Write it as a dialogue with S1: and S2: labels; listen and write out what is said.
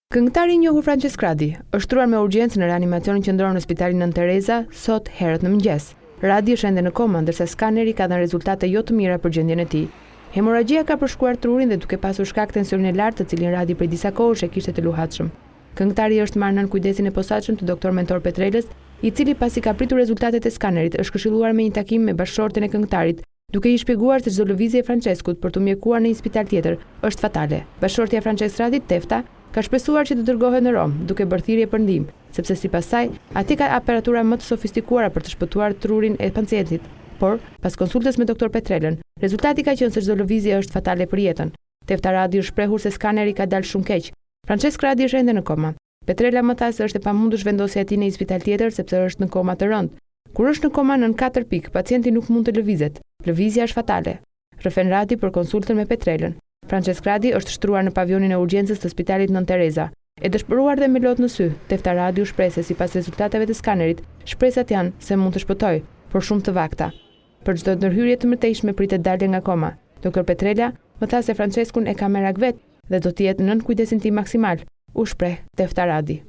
S1: Këngëtari i njohur Françesk Radi është shtruar me urgjencë në reanimacionin qendror në spitalin Nënë Tereza sot herët në mëngjes. Radi është ende në koma, ndërsa skaneri ka dhënë rezultate jo të mira për gjendjen e tij. Hemorragjia ka përshkuar trurin dhe duke pasur shkak tensionin e lartë të cilin Radi prej disa kohësh e kishte të luhatshëm. Këngëtari është marrë nën kujdesin e posaçëm të doktor Mentor Petrelës, i cili pasi ka pritur rezultatet e skanerit është këshilluar me një takim me bashkëshorten e këngëtarit, duke i shpjeguar se çdo lëvizje e Françeskut për t'u mjekuar në një spital tjetër është fatale. Bashkëshortja e Françesk Radit, Tefta, ka shpresuar që të dërgohet në Romë, duke bërë thirrje për ndihmë, sepse sipas saj, atje ka aparatura më të sofistikuara për të shpëtuar trurin e pacientit. Por, pas konsultës me doktor Petrelën, rezultati ka qenë se çdo lëvizje është fatale për jetën. Tefta Radi është shprehur se skaneri ka dalë shumë keq. Françesk Radi është ende në koma. Petrela më tha se është e pamundur zhvendosja e tij në një spital tjetër sepse është në koma të rëndë. Kur është në koma nën katër pikë, pacienti nuk mund të lëvizet. Lëvizja është fatale. Rrëfen Radi për konsultën me Petrelën. Françesk Radi është shtruar në pavionin e urgjencës të spitalit Nënë Tereza. E dëshpëruar dhe me lot në sy, Tefta Radi u shpreh se sipas rezultateve të skanerit, shpresat janë se mund të shpëtojë, por shumë të vakta. Për çdo ndërhyrje të mëtejshme pritet dalja nga koma. Doktor Petrela më tha se Françeskun e ka merak vetë dhe do të jetë nën kujdesin tim maksimal, u shpreh Tefta Radi.